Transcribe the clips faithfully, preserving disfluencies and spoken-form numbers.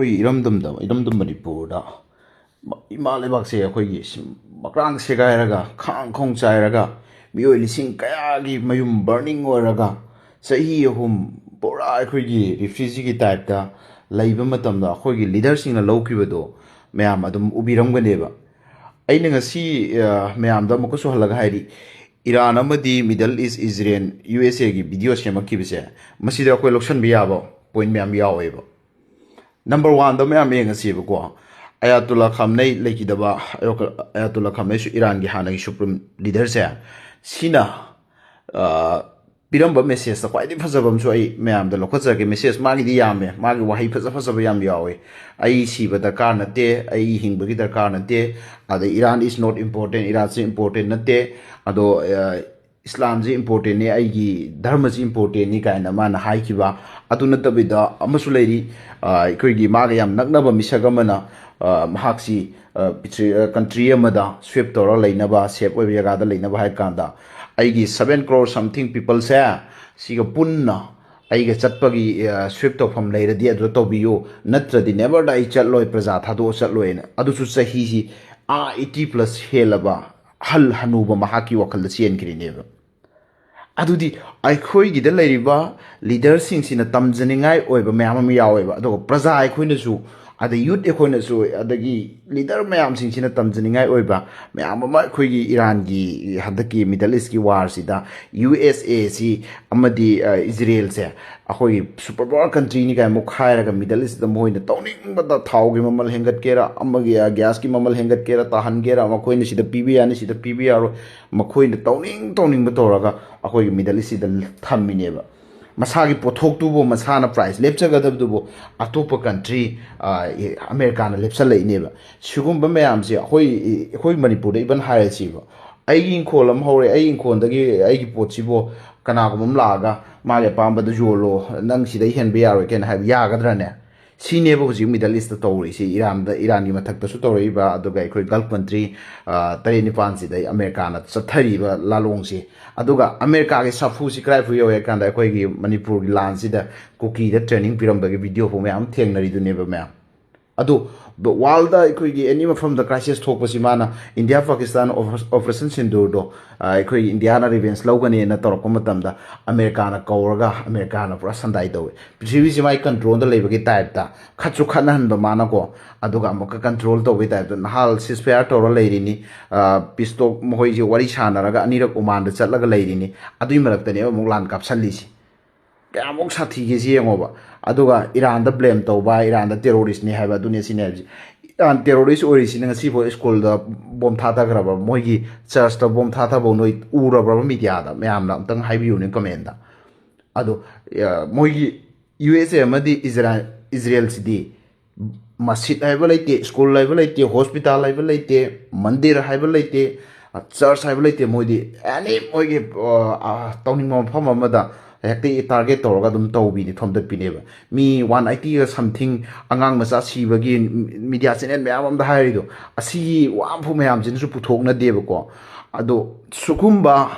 ꯑꯩꯈꯣꯏꯒꯤ ꯏꯔꯝꯗꯝꯗ, ꯏꯔꯝꯗꯝ ꯃꯅꯤꯄꯨꯔꯗ ꯏꯃꯥ ꯂꯩꯕꯥꯛꯁꯦ ꯑꯩꯈꯣꯏꯒꯤ ꯁꯤ ꯃꯀ꯭ꯔꯥꯡ ꯁꯦꯒꯥꯏꯔꯒ, ꯈꯥꯡ ꯈꯣꯡ ꯆꯥꯏꯔꯒ, ꯃꯤꯑꯣꯏ ꯂꯤꯁꯤꯡ ꯀꯌꯥꯒꯤ ꯃꯌꯨꯝ ꯕꯔꯅꯤꯡ ꯑꯣꯏꯔꯒ, ꯆꯍꯤ ꯑꯍꯨꯝ ꯄꯨꯔꯥ ꯑꯩꯈꯣꯏꯒꯤ ꯔꯤꯐ꯭ꯌꯨꯖꯤꯒꯤ ꯇꯥꯏꯞꯇ ꯂꯩꯕ ꯃꯇꯝꯗ ꯑꯩꯈꯣꯏꯒꯤ ꯂꯤꯗꯔꯁꯤꯡꯅ ꯂꯧꯈꯤꯕꯗꯣ ꯃꯌꯥꯝ ꯑꯗꯨꯝ ꯎꯕꯤꯔꯝꯒꯅꯦꯕ꯫ ꯑꯩꯅ ꯉꯁꯤ, ꯑ, ꯃꯌꯥꯝꯗ ꯑꯃꯨꯛꯀꯁꯨ ꯍꯜꯂꯒ ꯍꯥꯏꯔꯤ, ꯏꯔꯥꯟ ꯑꯃꯗꯤ ꯃꯤꯗꯜ ꯏꯁ ꯏꯖꯔꯦꯜ ꯌꯨ ꯑꯦꯁ ꯑꯦꯒꯤ ꯚꯤꯗꯤꯑꯣ ꯁꯦꯝꯃꯛꯈꯤꯕꯁꯦ, ꯃꯁꯤꯗ ꯑꯩꯈꯣꯏ ꯂꯧꯁꯟꯕ ꯌꯥꯕ ꯄꯣꯏꯟ ꯃꯌꯥꯝ ꯌꯥꯎꯋꯦꯕ꯫ ꯅꯝꯕꯔ ꯋꯥꯟꯗ ꯃꯌꯥꯝ ꯌꯦꯡꯉꯁꯦꯕꯀꯣ, ꯑꯌꯥꯇꯨꯜꯂꯥ ꯈꯥꯝꯅꯩ ꯂꯩꯈꯤꯗꯕ, ꯑꯌꯥꯇꯨꯜꯂꯥ ꯈꯥꯝꯅꯩꯁꯨ ꯏꯔꯥꯟꯒꯤ ꯍꯥꯟꯅꯒꯤ ꯁꯨꯄ꯭ꯔꯤꯝ ꯂꯤꯗꯔꯁꯦ, ꯁꯤꯅ, ꯑ, ꯄꯤꯔꯝꯕ ꯃꯦꯁꯦꯖꯇ ꯈ꯭ꯋꯥꯏꯗꯒꯤ ꯐꯖꯕ ꯑꯃꯁꯨ ꯑꯩ ꯃꯌꯥꯝꯗ ꯂꯧꯈꯠꯆꯔꯛꯀꯦ꯫ ꯃꯦꯁꯦꯖ ꯃꯥꯒꯤꯗꯤ ꯌꯥꯝꯃꯦ, ꯃꯥꯒꯤ ꯋꯥꯍꯩ ꯐꯖ ꯐꯖꯕ ꯌꯥꯝ ꯌꯥꯎꯋꯦ꯫ "ꯑꯩ ꯁꯤꯕ ꯗꯔꯀꯥꯔ ꯅꯠꯇꯦ, ꯑꯩ ꯍꯤꯡꯕꯒꯤ ꯗꯔꯀꯥꯔ ꯅꯠꯇꯦ", ꯑꯗꯩ "Iran is not important", ꯏꯔꯥꯟꯁꯦ ꯏꯝꯄꯣꯔꯇꯦꯟ ꯅꯠꯇꯦ, ꯑꯗꯣ, ꯑ, "ꯏꯁꯂꯥꯝꯁꯦ ꯏꯝꯄꯣꯔꯇꯦꯟꯅꯤ, ꯑꯩꯒꯤ ꯙꯔꯃꯁꯤ ꯏꯝꯄꯣꯔꯇꯦꯟꯅꯤ" ꯀꯥꯏꯅ ꯃꯥꯅ ꯍꯥꯏꯈꯤꯕ꯫ ꯑꯗꯨ ꯅꯠꯇꯕꯤꯗ ꯑꯃꯁꯨ ꯂꯩꯔꯤ, ꯑ, ꯑꯩꯈꯣꯏꯒꯤ ꯃꯥꯒ ꯌꯥꯝ ꯅꯛꯅꯕ ꯃꯤꯁꯛ ꯑꯃꯅ, ꯑ, ꯃꯍꯥꯛꯁꯤ, ꯑ, ꯄꯤꯊ꯭ꯔꯤ-, ꯑ, ꯀꯟꯇ꯭ꯔꯤ ꯑꯃꯗ ꯁꯦꯐ ꯇꯧꯔꯒ ꯂꯩꯅꯕ, ꯁꯦꯐ ꯑꯣꯏꯕ ꯖꯒꯥꯗ ꯂꯩꯅꯕ ꯍꯥꯏ ꯀꯥꯟꯗ, "ꯑꯩꯒꯤ seven crore something ꯄꯤꯄꯜꯁꯦ ꯁꯤꯒ ꯄꯨꯟꯅ ꯑꯩꯒ ꯆꯠꯄꯒꯤ, ꯑ, ꯁꯦꯐ ꯇꯧꯐꯝ ꯂꯩꯔꯗꯤ ꯑꯗꯨꯗ ꯇꯧꯕꯤꯌꯨ, ꯅꯠꯇ꯭ꯔꯗꯤ never ꯗ ꯑꯩ ꯆꯠꯂꯣꯏ, ꯄ꯭ꯔꯖꯥ ꯊꯥꯗꯣꯛꯑ ꯆꯠꯂꯣꯏꯅ"꯫ ꯑꯗꯨꯁꯨ ꯆꯍꯤꯁꯤ ꯑꯥ eighty plus ꯍꯦꯜꯂꯕ ꯑꯍꯜ ꯍꯅꯨꯕ ꯃꯍꯥꯛꯀꯤ ꯋꯥꯈꯜꯗ ꯆꯦꯟꯈ꯭ꯔꯤꯅꯦꯕ꯫ ꯑꯗꯨꯗꯤ ꯑꯩꯈꯣꯏꯒꯤꯗ ꯂꯩꯔꯤꯕ ꯂꯤꯗꯔꯁꯤꯡꯁꯤꯅ ꯇꯝꯖꯅꯤꯡꯉꯥꯏ ꯑꯣꯏꯕ ꯃꯌꯥꯝ ꯑꯃ ꯌꯥꯎꯋꯦꯕ꯫ ꯑꯗꯨꯒ ꯄ꯭ꯔꯖꯥ ꯑꯩꯈꯣꯏꯅꯁꯨ, ꯑꯗꯩ ꯌꯨꯠ ꯑꯩꯈꯣꯏꯅꯁꯨ, ꯑꯗꯒꯤ ꯂꯤꯗꯔ ꯃꯌꯥꯝꯁꯤꯡꯁꯤꯅ ꯇꯝꯖꯅꯤꯡꯉꯥꯏ ꯑꯣꯏꯕ ꯃꯌꯥꯝ ꯑꯃ ꯑꯩꯈꯣꯏꯒꯤ ꯏꯔꯥꯟꯒꯤ ꯍꯟꯗꯛꯀꯤ ꯃꯤꯗꯜ ꯏꯁꯀꯤ ꯋꯥꯔꯁꯤꯗ ꯌꯨ ꯑꯦꯁ ꯑꯦꯁꯤ ꯑꯃꯗꯤ, ꯑ, ꯏꯖꯔꯦꯜꯁꯦ ꯑꯩꯈꯣꯏꯒꯤ ꯁꯨꯄꯔ ꯄꯥꯋꯔ ꯀꯟꯇ꯭ꯔꯤꯅꯤ ꯀꯥꯏꯅ ꯃꯨꯛꯈꯥꯏꯔꯒ ꯃꯤꯗꯜ ꯏꯁꯇ ꯃꯈꯣꯏꯅ ꯇꯧꯅꯤꯡꯕꯗ ꯊꯥꯎꯒꯤ ꯃꯃꯜ ꯍꯦꯟꯒꯠꯀꯦꯔꯥ, ꯑꯃꯒꯤ, ꯑ, ꯒ꯭ꯌꯥꯁꯀꯤ ꯃꯃꯜ ꯍꯦꯟꯒꯠꯀꯦꯔꯥ, ꯇꯥꯍꯟꯒꯦꯔꯥ, ꯃꯈꯣꯏꯅ ꯁꯤꯗ ꯄꯤꯕ ꯌꯥꯅꯤ, ꯁꯤꯗ ꯄꯤꯕ ꯌꯥꯔꯣꯏ, ꯃꯈꯣꯏꯅ ꯇꯧꯅꯤꯡ ꯇꯧꯅꯤꯡꯕ ꯇꯧꯔꯒ ꯑꯩꯈꯣꯏꯒꯤ ꯃꯤꯗꯜ ꯏꯁꯁꯤꯗ ꯊꯝꯃꯤꯅꯦꯕ꯫ ꯃꯁꯥꯒꯤ ꯄꯣꯠꯊꯣꯛꯇꯨꯕꯨ, ꯃꯁꯥꯅ ꯄ꯭ꯔꯥꯏꯁ ꯂꯦꯞꯆꯒꯗꯕꯗꯨꯕꯨ ꯑꯇꯣꯞꯄ ꯀꯟꯇ꯭ꯔꯤ, ꯑ, ꯑꯃꯦꯔꯤꯀꯥꯅ ꯂꯦꯞꯆꯜꯂꯛꯏꯅꯦꯕ꯫ ꯁꯤꯒꯨꯝꯕ ꯃꯌꯥꯝꯁꯦ ꯑꯩꯈꯣꯏ, ꯑꯩꯈꯣꯏ ꯃꯅꯤꯄꯨꯔꯗ ꯏꯚꯟ ꯍꯥꯏꯔꯁꯤꯕ, ꯑꯩꯒꯤ ꯏꯪꯈꯣꯜ ꯑꯃ ꯍꯧꯔꯦ, ꯑꯩ ꯏꯪꯈꯣꯜꯗꯒꯤ ꯑꯩꯒꯤ ꯄꯣꯠꯁꯤꯕꯨ ꯀꯅꯥꯒꯨꯝꯕ ꯑꯃ ꯂꯥꯛꯑꯒ ꯃꯥꯒꯤ ꯑꯄꯥꯝꯕꯗ ꯌꯣꯜꯂꯣ, ꯅꯪ ꯁꯤꯗꯩ ꯍꯦꯟꯕ ꯌꯥꯔꯣꯏ ꯀꯩꯅ ꯍꯥꯏꯕ ꯌꯥꯒꯗ꯭ꯔꯅꯦ? ꯁꯤꯅꯦꯕ ꯍꯧꯖꯤꯛ Middle East ꯇꯧꯔꯤꯁꯤ, ꯏꯔꯥꯟꯗ, ꯏꯔꯥꯟꯒꯤ ꯃꯊꯛꯇꯁꯨ ꯇꯧꯔꯛꯏꯕ, ꯑꯗꯨꯒ ꯑꯩꯈꯣꯏ Gulf country, ꯑ, ꯇꯔꯦꯠ ꯅꯤꯄꯥꯟꯁꯤꯗ ꯑꯃꯦꯔꯤꯀꯥꯅ ꯆꯠꯊꯔꯤꯕ ꯂꯥꯂꯣꯡꯁꯦ꯫ ꯑꯗꯨꯒ ꯑꯃꯦꯔꯤꯀꯥꯒꯤ ꯁꯥꯐꯨꯁꯤ ꯀꯗꯥꯏꯐꯥꯎ ꯌꯧꯋꯦ ꯍꯥꯏ ꯀꯥꯟꯗ, ꯑꯩꯈꯣꯏꯒꯤ ꯃꯅꯤꯄꯨꯔꯒꯤ ꯂꯥꯟꯁꯤꯗ ꯀꯨꯀꯤꯗ training ꯄꯤꯔꯝꯕꯒꯤ video ꯐꯥꯎ ꯃꯌꯥꯝ ꯊꯦꯡꯅꯔꯤꯗꯨꯅꯦꯕ ꯃꯌꯥꯝ꯫ ꯑꯗꯨ world ꯑꯩꯈꯣꯏꯒꯤ any ꯃꯐꯝꯗ crisis ꯊꯣꯛꯄꯁꯤ ꯃꯥꯅ ꯏꯟꯗꯤꯌꯥ ꯄꯥꯀꯤꯁꯇꯥꯟ operation ꯁꯤꯟꯗꯨꯔꯗꯣ, ꯑ, ꯑꯩꯈꯣꯏꯒꯤ ꯏꯟꯗꯤꯌꯥꯅ revenge ꯂꯧꯒꯅꯦꯅ ꯇꯧꯔꯛꯄ ꯃꯇꯝꯗ ꯑꯃꯦꯔꯤꯀꯥꯅ ꯀꯧꯔꯒ ꯑꯃꯦꯔꯤꯀꯥꯅ ꯄꯨꯔꯥ ꯁꯟꯗꯥꯏ ꯇꯧꯋꯦ꯫ ꯄ꯭ꯔꯤꯊꯤꯕꯤꯁꯤ ꯃꯥꯏ control ꯗ ꯂꯩꯕꯒꯤ type ꯇ ꯈꯠꯁꯨ ꯈꯠꯅꯍꯟꯕ ꯃꯥꯅꯀꯣ, ꯑꯗꯨꯒ ꯑꯃꯨꯛꯀ control ꯇꯧꯕꯒꯤ type ꯇ ꯅꯍꯥꯜ ceasefire ꯇꯧꯔ ꯂꯩꯔꯤꯅꯤ, ꯄꯤꯁ ꯇꯣꯛ ꯃꯈꯣꯏꯁꯦ ꯋꯥꯔꯤ ꯁꯥꯟꯅꯔꯒ ꯑꯅꯤꯔꯛ ꯎꯃꯥꯟꯗ ꯆꯠꯂꯒ ꯂꯩꯔꯤꯅꯤ꯫ ꯑꯗꯨꯏ ꯃꯔꯛꯇꯅꯦꯕ ꯑꯃꯨꯛ ꯂꯥꯟ ꯀꯥꯞꯁꯜꯂꯤꯁꯤ꯫ ꯀꯌꯥꯃꯨꯛ ꯁꯥꯊꯤꯒꯦꯁꯤ ꯌꯦꯡꯉꯣꯕ꯫ ꯑꯗꯨꯒ ꯏꯔꯥꯟꯗ blame ꯇꯧꯕ, ꯏꯔꯥꯟꯗ terrorist ꯅꯤ ꯍꯥꯏꯕ, ꯑꯗꯨꯅꯦ ꯁꯤꯅꯦ ꯍꯥꯏꯕꯁꯤ꯫ ꯏꯔꯥꯟ terrorist ꯑꯣꯏꯔꯤꯁꯤꯅ ꯉꯁꯤꯐꯥꯎ ꯁ꯭ꯀꯨꯜꯗ ꯕꯣꯝ ꯊꯥꯊꯈ꯭ꯔꯕ, ꯃꯣꯏꯒꯤ ꯆꯔꯆꯇ ꯕꯣꯝ ꯊꯥꯊꯕ ꯅꯣꯏ ꯎꯔꯕ꯭ꯔꯕ media ꯗ? ꯃꯌꯥꯝꯅ ꯑꯝꯇꯪ ꯍꯥꯏꯕꯤꯌꯨꯅꯦ comment ꯇ꯫ ꯑꯗꯣ, ꯑ, ꯃꯣꯏꯒꯤ ꯌꯨ ꯑꯦꯁ ꯑꯦ ꯑꯃꯗꯤ ꯏꯖꯔꯥ-, ꯏꯖꯔꯦꯜꯁꯤꯗꯤ ꯃꯁꯖꯤꯗ ꯍꯥꯏꯕ ꯂꯩꯇꯦ, ꯁ꯭ꯀꯨꯜ ꯍꯥꯏꯕ ꯂꯩꯇꯦ, ꯍꯣꯁꯄꯤꯇꯥꯜ ꯍꯥꯏꯕ ꯂꯩꯇꯦ, ꯃꯟꯗꯤꯔ ꯍꯥꯏꯕ ꯂꯩꯇꯦ, ꯆꯔꯆ ꯍꯥꯏꯕ ꯂꯩꯇꯦ꯫ ꯃꯣꯏꯗꯤ any ꯃꯣꯏꯒꯤ, ꯑ, ꯑ, ꯇꯧꯅꯤꯡꯕ ꯃꯐꯝ ꯑꯃꯗ ꯍꯦꯛꯇ target ꯇꯧꯔꯒ ꯑꯗꯨꯝ ꯇꯧꯕꯤꯅꯤ, ꯊꯣꯝꯗꯠꯄꯤꯅꯦꯕ꯫ ꯃꯤ one eighty ꯒ something ꯑꯉꯥꯡ ꯃꯆꯥ ꯁꯤꯕꯒꯤ media channel ꯃꯌꯥꯝ ꯑꯃꯗ ꯍꯥꯏꯔꯤꯗꯣ, ꯑꯁꯤꯒꯤ ꯋꯥ ꯑꯃꯐꯥꯎ ꯃꯌꯥꯝꯁꯤꯅꯁꯨ ꯄꯨꯊꯣꯛꯅꯗꯦꯕꯀꯣ꯫ ꯑꯗꯣ ꯁꯤꯒꯨꯝꯕ,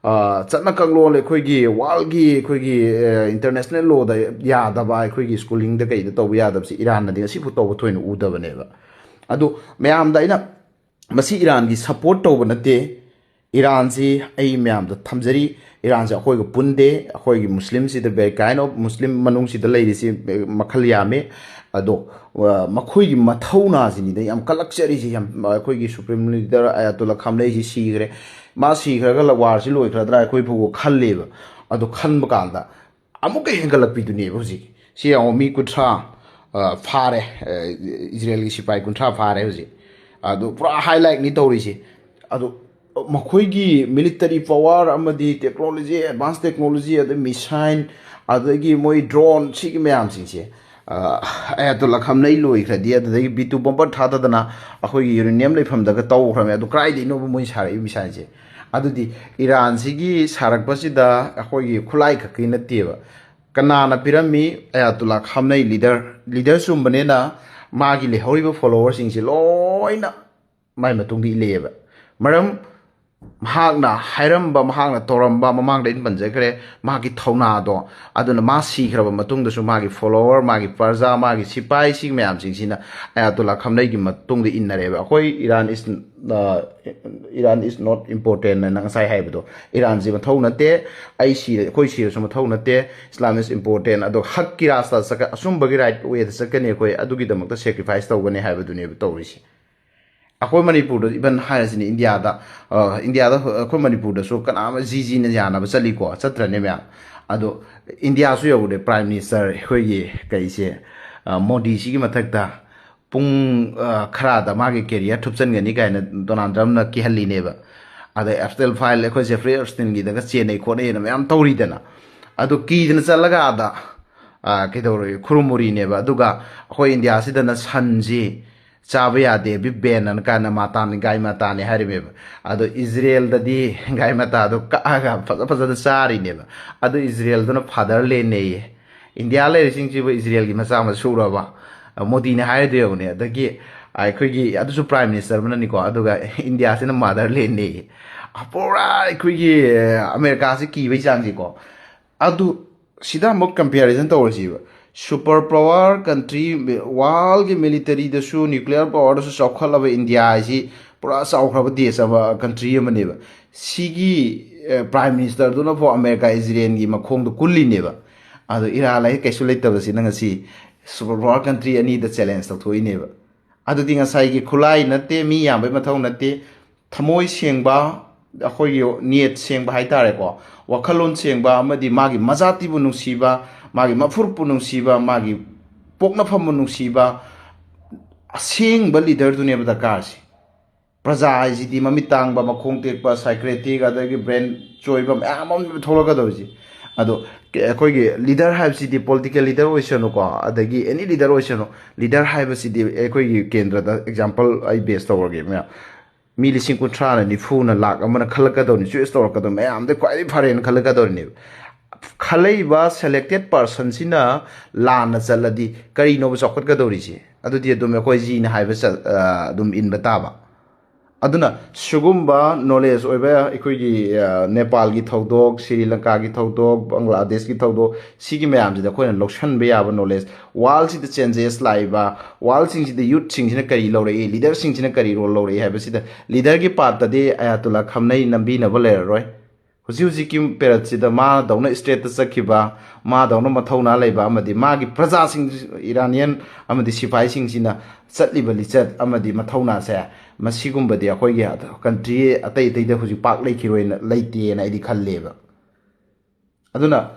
ꯑ, ꯆꯠꯅ ꯀꯥꯡꯂꯣꯟ, ꯑꯩꯈꯣꯏꯒꯤ world ꯒꯤ, ꯑꯩꯈꯣꯏꯒꯤ, ꯑ, international law ꯗ ꯌꯥꯗꯕ, ꯑꯩꯈꯣꯏꯒꯤ schooling ꯗ ꯀꯩꯗ ꯇꯧꯕ ꯌꯥꯗꯕꯁꯤ ꯏꯔꯥꯟꯅꯗꯤ ꯉꯁꯤꯐꯥꯎ ꯇꯧꯕ ꯊꯣꯏꯅ ꯎꯗꯕꯅꯦꯕ꯫ ꯑꯗꯣ ꯃꯌꯥꯝꯗ ꯑꯩꯅ, ꯃꯁꯤ ꯏꯔꯥꯟꯒꯤ support ꯇꯧꯕ ꯅꯠꯇꯦ꯫ ꯏꯔꯥꯟꯁꯤ ꯑꯩ ꯃꯌꯥꯝꯗ ꯊꯝꯖꯔꯤ꯫ ꯏꯔꯥꯟꯁꯦ ꯑꯩꯈꯣꯏꯒ ꯄꯨꯟꯗꯦ꯫ ꯑꯩꯈꯣꯏꯒꯤ ꯃꯨꯁꯂꯤꯝꯁꯤꯗ, ꯕꯦꯔꯀꯥꯏꯟ ꯑꯣꯐ ꯃꯨꯁꯂꯤꯝ ꯃꯅꯨꯡꯁꯤꯗ ꯂꯩꯔꯤꯁꯤ ꯃꯈꯜ ꯌꯥꯝꯃꯤ꯫ ꯑꯗꯣ, ꯑ, ꯃꯈꯣꯏꯒꯤ ꯃꯊꯧꯅꯥꯁꯤꯅꯤꯗ ꯌꯥꯝ ꯀꯜꯂꯛꯆꯔꯤꯁꯤ꯫ ꯌꯥꯝ, ꯑꯩꯈꯣꯏꯒꯤ supreme leader ꯑꯌꯥꯇꯣꯜꯂꯥ ꯈꯥꯝꯅꯩꯁꯤ ꯁꯤꯈ꯭ꯔꯦ꯫ ꯃꯥ ꯁꯤꯈ꯭ꯔꯒ ꯋꯥꯔꯁꯤ ꯂꯣꯏꯈ꯭ꯔꯗ꯭ꯔꯥ ꯑꯩꯈꯣꯏ ꯐꯥꯎꯕ ꯈꯜꯂꯦꯕ꯫ ꯑꯗꯣ ꯈꯟꯕ ꯀꯥꯟꯗ ꯑꯃꯨꯛꯀ ꯍꯦꯟꯒꯠꯂꯛꯄꯤꯗꯨꯅꯦꯕ ꯍꯧꯖꯤꯛ꯫ ꯁꯤ ꯌꯦꯡꯉꯣ, ꯃꯤ ꯀꯨꯟꯊ꯭ꯔꯥ, ꯑ, ꯐꯥꯔꯦ꯫ ꯑ, ꯏꯖꯔꯦꯜꯒꯤ ꯁꯤꯐꯥꯏ ꯀꯨꯟꯊ꯭ꯔꯥ ꯐꯥꯔꯦ ꯍꯧꯖꯤꯛ꯫ ꯑꯗꯨ ꯄꯨꯔꯥ highlight ꯅꯤ ꯇꯧꯔꯤꯁꯤ꯫ ꯑꯗꯨ ꯃꯈꯣꯏꯒꯤ military power ꯑꯃꯗꯤ technology, advance technology, ꯑꯗꯩ missile, ꯑꯗꯒꯤ ꯃꯣꯏ drone, ꯁꯤꯒꯤ ꯃꯌꯥꯝꯁꯤꯡꯁꯦ, ꯑ, ꯑꯌꯥꯇꯣꯜꯂꯥ ꯈꯥꯝꯅꯩ ꯂꯣꯏꯈ꯭ꯔꯗꯤ, ꯑꯗꯨꯗꯒꯤ B two bomber ꯊꯥꯗꯗꯅ ꯑꯩꯈꯣꯏꯒꯤ uranium ꯂꯩꯐꯝꯗꯒ ꯇꯧꯈ꯭ꯔꯕꯅꯤ꯫ ꯑꯗꯨ ꯀꯗꯥꯏꯗꯩꯅꯣꯕ ꯃꯣꯏ ꯁꯥꯔꯛꯏ missile ꯁꯦ? ꯑꯗꯨꯗꯤ ꯏꯔꯥꯟꯁꯤꯒꯤ ꯁꯥꯔꯛꯄꯁꯤꯗ ꯑꯩꯈꯣꯏꯒꯤ ꯈꯨꯠꯂꯥꯏ ꯈꯛꯀꯤ ꯅꯠꯇꯦꯕ, ꯀꯅꯥꯅ ꯄꯤꯔꯝꯃꯤ? ꯑꯌꯥꯇꯨꯜꯂꯥ ꯈꯥꯝꯅꯩ ꯂꯤꯗꯔ꯫ ꯂꯤꯗꯔ ꯆꯨꯝꯕꯅꯤꯅ ꯃꯥꯒꯤ ꯂꯩꯍꯧꯔꯤꯕ ꯐꯣꯂꯣꯋꯔꯁꯤꯡꯁꯤ ꯂꯣꯏꯅ ꯃꯥꯏ ꯃꯇꯨꯡꯗ ꯏꯜꯂꯛꯑꯦꯕ꯫ ꯃꯔꯝ, ꯃꯍꯥꯛꯅ ꯍꯥꯏꯔꯝꯕ, ꯃꯍꯥꯛꯅ ꯇꯧꯔꯝꯕ, ꯃꯃꯥꯡꯗ ꯑꯩꯅ ꯄꯟꯖꯈ꯭ꯔꯦ, ꯃꯥꯒꯤ ꯊꯧꯅꯥꯗꯣ꯫ ꯑꯗꯨꯅ ꯃꯥ ꯁꯤꯈ꯭ꯔꯕ ꯃꯇꯨꯡꯗꯁꯨ ꯃꯥꯒꯤ ꯐꯣꯂꯣꯋꯔ, ꯃꯥꯒꯤ ꯄ꯭ꯔꯖꯥ, ꯃꯥꯒꯤ ꯁꯤꯄꯥꯏꯁꯤꯡ ꯃꯌꯥꯝꯁꯤꯡꯁꯤꯅ ꯑꯌꯥꯇꯨꯜꯂꯥ ꯈꯥꯝꯅꯩꯒꯤ ꯃꯇꯨꯡꯗ ꯏꯟꯅꯔꯦꯕ꯫ ꯑꯩꯈꯣꯏ Iran is, Iran is not important ꯍꯥꯏꯅ ꯉꯁꯥꯏ ꯍꯥꯏꯕꯗꯣ, ꯏꯔꯥꯟꯁꯤ ꯃꯊꯧ ꯅꯠꯇꯦ, ꯑꯩ ꯁꯤꯔ-, ꯑꯩꯈꯣꯏ ꯁꯤꯔꯁꯨ ꯃꯊꯧ ꯅꯠꯇꯦ, Islam is important, ꯑꯗꯣ ꯍꯛꯀꯤ ꯔꯥꯁꯇ ꯆꯠꯀ-, ꯑꯆꯨꯝꯕꯒꯤ ꯔꯥꯏꯠ ꯋꯦꯗ ꯆꯠꯀꯅꯤ, ꯑꯩꯈꯣꯏ ꯑꯗꯨꯒꯤꯗꯃꯛꯇ ꯁꯦꯀ꯭ꯔꯤꯐꯥꯏꯁ ꯇꯧꯒꯅꯤ ꯍꯥꯏꯕꯗꯨꯅꯦꯕ ꯇꯧꯔꯤꯁꯦ꯫ ꯑꯩꯈꯣꯏ ꯃꯅꯤꯄꯨꯔꯗ ꯏꯚꯟ ꯍꯥꯏꯔꯁꯤꯅꯦ, ꯏꯟꯗꯤꯌꯥꯗ, ꯑ, ꯏꯟꯗꯤꯌꯥꯗ, ꯑꯩꯈꯣꯏ ꯃꯅꯤꯄꯨꯔꯗꯁꯨ ꯀꯅꯥ ꯑꯃ ꯖꯤ ꯖꯤꯅ ꯌꯥꯅꯕ ꯆꯠꯂꯤꯀꯣ, ꯆꯠꯇ꯭ꯔꯅꯦ ꯃꯌꯥꯝ? ꯑꯗꯣ ꯏꯟꯗꯤꯌꯥꯁꯨ ꯌꯧꯔꯦ, ꯄ꯭ꯔꯥꯏꯝ ꯃꯤꯅꯤꯁꯇꯔ ꯑꯩꯈꯣꯏꯒꯤ ꯀꯩꯁꯦ, ꯑ, ꯃꯣꯗꯤꯁꯤꯒꯤ ꯃꯊꯛꯇ ꯄꯨꯡ, ꯑ, ꯈꯔꯗ ꯃꯥꯒꯤ ꯀꯦꯔꯤꯌꯔ ꯊꯨꯞꯆꯟꯒꯅꯤ ꯀꯥꯏꯅ ꯗꯣꯅꯥꯜꯗ ꯇ꯭ꯔꯝꯞꯅ ꯀꯤꯍꯜꯂꯤꯅꯦꯕ꯫ ꯑꯗꯩ ꯑꯦꯐꯇꯦꯜ ꯐꯥꯏꯜ ꯑꯩꯈꯣꯏ ꯖꯦꯐ꯭ꯔꯤ ꯑꯦꯞꯁꯇꯤꯟꯒꯤꯗꯒ ꯆꯦꯟꯅꯩ ꯈꯣꯠꯅꯩꯅ ꯃꯌꯥꯝ ꯇꯧꯔꯤꯗꯅ꯫ ꯑꯗꯣ ꯀꯤꯗꯅ ꯆꯠꯂꯒ ꯑꯥꯗ, ꯑ, ꯀꯩꯗꯧꯔꯒꯦ, ꯈꯨꯔꯨꯝꯃꯨꯔꯤꯅꯦꯕ꯫ ꯑꯗꯨꯒ ꯑꯩꯈꯣꯏ ꯏꯟꯗꯤꯌꯥꯁꯤꯗꯅ ꯁꯟꯁꯤ ꯆꯥꯕ ꯌꯥꯗꯦ, ꯕꯤꯞ ꯕꯦꯟ ꯑꯅ ꯀꯥꯏꯅ ꯃꯥꯇꯥꯅꯤ, ꯒꯥꯏ ꯃꯥꯇꯥꯅꯤ ꯍꯥꯏꯔꯤꯃꯦꯕ꯫ ꯑꯗꯣ ꯏꯖꯔꯦꯜꯗꯗꯤ ꯒꯥꯏ ꯃꯥꯇꯥꯗꯣ ꯀꯛꯑꯒ ꯐꯖ ꯐꯖꯅ ꯆꯥꯔꯤꯅꯦꯕ꯫ ꯑꯗꯣ ꯏꯖꯔꯦꯜꯗꯨꯅ ꯐꯥꯗꯔ ꯂꯦꯟꯅꯦꯌꯦ꯫ ꯏꯟꯗꯤꯌꯥ ꯂꯩꯔꯤꯁꯤꯡꯁꯤꯕꯨ ꯏꯖꯔꯦꯜꯒꯤ ꯃꯆꯥ ꯃꯁꯨꯔꯕ? ꯃꯣꯗꯤꯅ ꯍꯥꯏꯔꯤꯗꯣ ꯌꯦꯡꯉꯨꯅꯦ꯫ ꯑꯗꯒꯤ ꯑꯩꯈꯣꯏꯒꯤ, ꯑꯗꯨꯁꯨ ꯄ꯭ꯔꯥꯏꯝ ꯃꯤꯅꯤꯁꯇꯔ ꯑꯃꯅꯅꯤꯀꯣ, ꯑꯗꯨꯒ ꯏꯟꯗꯤꯌꯥꯁꯤꯅ ꯃꯥꯗꯔ ꯂꯦꯟꯅꯦꯌꯦ꯫ ꯄꯨꯔꯥ ꯑꯩꯈꯣꯏꯒꯤ ꯑꯃꯦꯔꯤꯀꯥꯁꯤ ꯀꯤꯕꯩ ꯆꯥꯡꯁꯤꯀꯣ꯫ ꯑꯗꯨ ꯁꯤꯗ ꯑꯃꯨꯛ ꯀꯝꯄꯦꯔꯤꯖꯟ ꯇꯧꯔꯁꯤꯕ꯫ ꯁꯨꯄꯔ ꯄꯋꯥꯔ ꯀꯟꯇ꯭ꯔꯤ, ꯋꯥꯔꯜꯒꯤ ꯃꯤꯂꯤꯇꯔꯤꯗꯁꯨ, ꯅ꯭ꯌꯨꯀ꯭ꯂꯤꯌꯔ ꯄꯋꯥꯔꯗꯁꯨ ꯆꯥꯎꯈꯠꯂꯕ ꯏꯟꯗꯤꯌꯥ ꯍꯥꯏꯁꯤ ꯄꯨꯔꯥ ꯆꯥꯎꯈ꯭ꯔꯕ ꯗꯦꯁ ꯑꯃ, ꯀꯟꯇ꯭ꯔꯤ ꯑꯃꯅꯦꯕ꯫ ꯁꯤꯒꯤ, ꯑ, ꯄ꯭ꯔꯥꯏꯝ ꯃꯤꯅꯤꯁꯇꯔꯗꯨꯅꯐꯥꯎ ꯑꯃꯦꯔꯤꯀꯥ ꯏꯖꯔꯦꯜꯒꯤ ꯃꯈꯣꯡꯗ ꯀꯨꯜꯂꯤꯅꯦꯕ꯫ ꯑꯗꯣ ꯏꯔꯥꯟ ꯍꯥꯏ ꯀꯩꯁꯨ ꯂꯩꯇꯕꯁꯤꯅ ꯉꯁꯤ ꯁꯨꯄꯔ ꯄꯋꯥꯔ ꯀꯟꯇ꯭ꯔꯤ ꯑꯅꯤꯗ ꯆꯦꯂꯦꯟꯖ ꯇꯧꯊꯣꯛꯏꯅꯦꯕ꯫ ꯑꯗꯨꯗꯤ ꯉꯁꯥꯏꯒꯤ ꯈꯨꯠꯂꯥꯏ ꯅꯠꯇꯦ, ꯃꯤ ꯌꯥꯝꯕꯩ ꯃꯊꯧ ꯅꯠꯇꯦ, ꯊꯃꯣꯏ ꯁꯦꯡꯕ, ꯑꯩꯈꯣꯏꯒꯤ ꯅꯤꯌꯠ ꯁꯦꯡꯕ ꯍꯥꯏꯇꯥꯔꯦꯀꯣ, ꯋꯥꯈꯜꯂꯣꯟ ꯁꯦꯡꯕ, ꯑꯃꯗꯤ ꯃꯥꯒꯤ ꯃꯖꯥꯇꯤꯕꯨ ꯅꯨꯡꯁꯤꯕ, ꯃꯥꯒꯤ ꯃꯐꯨꯔꯨꯞꯄꯨ ꯅꯨꯡꯁꯤꯕ, ꯃꯥꯒꯤ ꯄꯣꯛꯅꯐꯝꯕꯨ ꯅꯨꯡꯁꯤꯕ, ꯑꯁꯦꯡꯕ ꯂꯤꯗꯔꯗꯨꯅꯦꯕ ꯗꯔꯀꯥꯔꯁꯦ꯫ ꯄ꯭ꯔꯖꯥ ꯍꯥꯏꯁꯤꯗꯤ ꯃꯃꯤꯠ ꯇꯥꯡꯕ, ꯃꯈꯣꯡ ꯇꯦꯛꯄ, ꯁꯥꯏꯀ꯭ꯔꯦꯇꯤꯛ, ꯑꯗꯒꯤ ꯕ꯭ꯔꯦꯟ ꯆꯣꯏꯕ ꯃꯌꯥꯝ ꯑꯃ ꯊꯣꯛꯂꯛꯀꯗꯧꯔꯤꯁꯦ꯫ ꯑꯗꯣ ꯀ-, ꯑꯩꯈꯣꯏꯒꯤ ꯂꯤꯗꯔ ꯍꯥꯏꯕꯁꯤꯗꯤ, ꯄꯣꯂꯤꯇꯤꯀꯦꯜ ꯂꯤꯗꯔ ꯑꯣꯏꯁꯅꯨꯀꯣ, ꯑꯗꯒꯤ ꯑꯦꯅꯤ ꯂꯤꯗꯔ ꯑꯣꯏꯁꯅꯨ, ꯂꯤꯗꯔ ꯍꯥꯏꯕꯁꯤꯗꯤ ꯑꯩꯈꯣꯏꯒꯤ ꯀꯦꯟꯗ꯭ꯔꯗ ꯑꯦꯛꯖꯥꯝꯄꯜ ꯑꯩ ꯕꯦꯁ ꯇꯧꯔꯒꯦ ꯃꯌꯥꯝ꯫ ꯃꯤ ꯂꯤꯁꯤꯡ ꯀꯨꯟꯊ꯭ꯔꯥꯅ, ꯅꯤꯐꯨꯅ, ꯂꯥꯛ ꯑꯃꯅ ꯈꯜꯂꯛꯀꯗꯧꯅꯤ, ꯆꯨꯁ ꯇꯧꯔꯛꯀꯗꯧꯅꯤ, ꯃꯌꯥꯝꯗ ꯈ꯭ꯋꯥꯏꯗꯒꯤ ꯐꯔꯦꯅ ꯈꯜꯂꯛꯀꯗꯧꯔꯤꯅꯦꯕ꯫ ꯈꯜꯂꯛꯏꯕ selected personꯁꯤꯅ ꯂꯥꯟꯅ ꯆꯠꯂꯗꯤ ꯀꯔꯤꯅꯣꯕ ꯆꯥꯎꯈꯠꯀꯗꯧꯔꯤꯁꯦ? ꯑꯗꯨꯗꯤ ꯑꯗꯨꯝ ꯑꯩꯈꯣꯏ ꯖꯤꯅ ꯍꯥꯏꯕ ꯆꯠ-, ꯑ, ꯑꯗꯨꯝ ꯏꯟꯕ ꯇꯥꯕ꯫ ꯑꯗꯨꯅ ꯁꯤꯒꯨꯝꯕ knowledge ꯑꯣꯏꯕ ꯑꯩꯈꯣꯏꯒꯤ, ꯑ, ꯅꯦꯄꯥꯜꯒꯤ ꯊꯧꯗꯣꯛ, ꯁ꯭ꯔꯤ ꯂꯪꯀꯥꯒꯤ ꯊꯧꯗꯣꯛ, ꯕꯪꯒ꯭ꯂꯥꯗꯦꯁꯀꯤ ꯊꯧꯗꯣꯛ, ꯁꯤꯒꯤ ꯃꯌꯥꯝꯁꯤꯗ ꯑꯩꯈꯣꯏꯅ ꯂꯧꯁꯟꯕ ꯌꯥꯕ knowledge, worldꯁꯤꯗ changes ꯂꯥꯛꯏꯕ, worldꯁꯤꯡꯁꯤꯗ youthꯁꯤꯡꯁꯤꯅ ꯀꯔꯤ ꯂꯧꯔꯛꯏ, leaderꯁꯤꯡꯁꯤꯅ ꯀꯔꯤ role ꯂꯧꯔꯛꯏ ꯍꯥꯏꯕꯁꯤꯗ, leaderꯒꯤ partꯇꯗꯤ ꯑꯌꯥꯇꯨꯜꯂꯥ ꯈꯝꯅꯩ ꯅꯝꯕꯤꯅꯕ ꯂꯩꯔꯔꯣꯏ꯫ ꯍꯧꯖꯤꯛ ꯍꯧꯖꯤꯛꯀꯤ periodꯁꯤꯗ ꯃꯥꯗꯧꯅ stateꯇ ꯆꯠꯈꯤꯕ, ꯃꯥꯗꯧꯅ ꯃꯊꯧꯅꯥ ꯂꯩꯕ ꯑꯃꯗꯤ ꯃꯥꯒꯤ ꯄ꯭ꯔꯖꯥꯁꯤꯡ, Iranian ꯑꯃꯗꯤ ꯁꯤꯐꯥꯏꯁꯤꯡꯁꯤꯅ ꯆꯠꯂꯤꯕ ꯂꯤꯆꯠ ꯑꯃꯗꯤ ꯃꯊꯧꯅꯥꯁꯦ, ꯃꯁꯤꯒꯨꯝꯕꯗꯤ ꯑꯩꯈꯣꯏꯒꯤ country ꯑꯇꯩ ꯑꯇꯩꯗ ꯍꯧꯖꯤꯛ ꯄꯥꯛ ꯂꯩꯈꯤꯔꯣꯏꯅ, ꯂꯩꯇꯦꯅ ꯑꯩꯗꯤ ꯈꯜꯂꯦꯕ꯫ ꯑꯗꯨꯅ,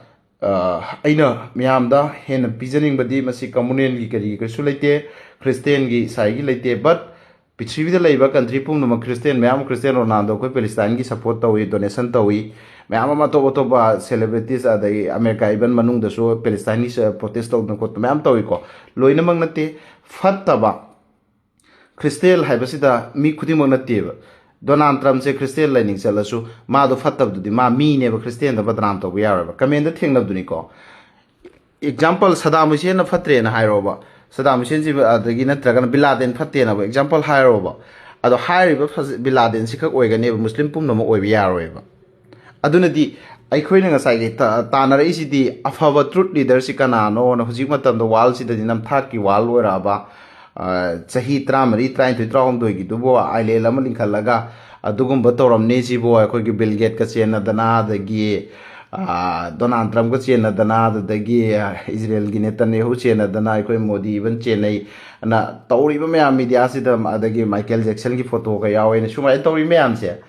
ꯑ, ꯑꯩꯅ ꯃꯌꯥꯝꯗ ꯍꯦꯟꯅ ꯄꯤꯖꯅꯤꯡꯕꯗꯤ ꯃꯁꯤ communalꯒꯤ ꯀꯔꯤ ꯀꯩꯁꯨ ꯂꯩꯇꯦ, Christianꯒꯤ ꯏꯁꯥꯏꯒꯤ ꯂꯩꯇꯦ, but ꯄ꯭ꯔꯤꯊꯤꯕꯤꯗ ꯂꯩꯕ country ꯄꯨꯝꯅꯃꯛ Christian ꯃꯌꯥꯝ ꯑꯃ Christian Ronaldo ꯑꯩꯈꯣꯏ Palestineꯒꯤ support ꯇꯧꯏ, donation ꯇꯧꯏ, ꯃꯌꯥꯝ ꯑꯃ ꯑꯇꯣꯞ ꯑꯇꯣꯞꯄ celebrities ꯑꯗꯒꯤ America even ꯃꯅꯨꯡꯗꯁꯨ Palestineꯒꯤ protest ꯇꯧꯗꯅ ꯈꯣꯠꯇꯅ ꯃꯌꯥꯝ ꯇꯧꯏꯀꯣ꯫ ꯂꯣꯏꯅꯃꯛ ꯅꯠꯇꯦ, ꯐꯠꯇꯕ Christian ꯍꯥꯏꯕꯁꯤꯗ ꯃꯤ ꯈꯨꯗꯤꯡꯃꯛ ꯅꯠꯇꯦꯕ꯫ Donald Trumpꯁꯦ Christian ꯂꯥꯏꯅꯤꯡ ꯆꯠꯂꯁꯨ ꯃꯥꯗꯣ ꯐꯠꯇꯕꯗꯨꯗꯤ ꯃꯥ ꯃꯤꯅꯦꯕ, Christianꯗ ꯕꯗꯅꯥꯝ ꯇꯧꯕ ꯌꯥꯔꯣꯏꯕ꯫ Commentꯗ ꯊꯦꯡꯅꯕꯗꯨꯅꯤꯀꯣ꯫ Example, Saddam Husseinꯅ ꯐꯠꯇ꯭ꯔꯦꯅ ꯍꯥꯏꯔꯣꯕ, Saddam Husseinꯁꯤ ꯑꯗꯒꯤ ꯅꯠꯇ꯭ꯔꯒꯅ Bin Laden ꯐꯠꯇꯦꯅꯕ example ꯍꯥꯏꯔꯣꯕ, ꯑꯗꯣ ꯍꯥꯏꯔꯤꯕ ꯐꯖ-, Bin Ladenꯁꯤ ꯈꯛ ꯑꯣꯏꯒꯅꯦꯕ, Muslim ꯄꯨꯝꯅꯃꯛ ꯑꯣꯏꯕ ꯌꯥꯔꯣꯏꯕ꯫ ꯑꯗꯨꯅꯗꯤ ꯑꯩꯈꯣꯏꯅ ꯉꯁꯥꯏꯒꯤ ꯇ-, ꯇꯥꯟꯅꯔꯛꯏꯁꯤꯗꯤ ꯑꯐꯕ truth leaderꯁꯤ ꯀꯅꯥꯅꯣꯅ꯫ ꯍꯧꯖꯤꯛ ꯃꯇꯝꯗ worldꯁꯤꯗꯗꯤ ꯅꯝꯊꯥꯛꯀꯤ world ꯑꯣꯏꯔꯛꯑꯕ, ꯑ, ꯆꯍꯤ ꯇꯔꯥꯃꯔꯤ, ꯇꯔꯥꯅꯤꯊꯣꯏ, ꯇꯔꯥꯍꯨꯝꯗꯣꯏꯒꯤꯗꯨꯕꯨ island ꯑꯃ ꯂꯤꯡꯈꯠꯂꯒ ꯑꯗꯨꯒꯨꯝꯕ ꯇꯧꯔꯝꯅꯤ ꯁꯤꯕꯨ, ꯑꯩꯈꯣꯏꯒꯤ Bill Gatesꯀ ꯆꯦꯟꯅꯗꯅ, ꯑꯗꯒꯤ, ꯑ, Donald Trumpꯀ ꯆꯦꯟꯅꯗꯅ, ꯑꯗꯨꯗꯒꯤ, ꯑ, Israelꯒꯤ Netanyahu ꯆꯦꯟꯅꯗꯅ, ꯑꯩꯈꯣꯏ ꯃꯣꯗꯤ even ꯆꯦꯟꯅꯩ ꯑꯅ ꯇꯧꯔꯤꯕ ꯃꯌꯥꯝ mediaꯁꯤꯗ, ꯑꯗꯒꯤ Michael Jacksonꯒꯤ photoꯒ ꯌꯥꯎꯋꯦꯅ ꯁꯨꯃꯥꯏꯅ ꯇꯧꯔꯤ ꯃꯌꯥꯝꯁꯦ,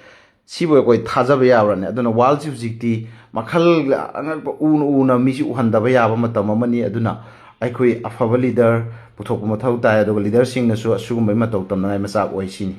ꯁꯤꯕꯨ ꯑꯩꯈꯣꯏ ꯊꯥꯖꯕ ꯌꯥꯕ꯭ꯔꯅꯦ? ꯑꯗꯨꯅ worldꯁꯤ ꯍꯧꯖꯤꯛꯇꯤ ꯃꯈꯜ ꯑꯉꯛꯄ ꯎꯅ ꯎꯅ ꯃꯤꯁꯤ ꯎꯍꯟꯗꯕ ꯌꯥꯕ ꯃꯇꯝ ꯑꯃꯅꯤ꯫ ꯑꯗꯨꯅ ꯑꯩꯈꯣꯏ ꯑꯐꯕ leader ꯄꯨꯊꯣꯛꯄ ꯃꯊꯧ ꯇꯥꯏ, ꯑꯗꯨꯒ leaderꯁꯤꯡꯅꯁꯨ ꯑꯁꯤꯒꯨꯝꯕꯒꯤ ꯃꯇꯧ ꯇꯝꯅꯉꯥꯏ ꯃꯆꯥꯛ ꯑꯣꯏ ꯁꯤꯅꯤ꯫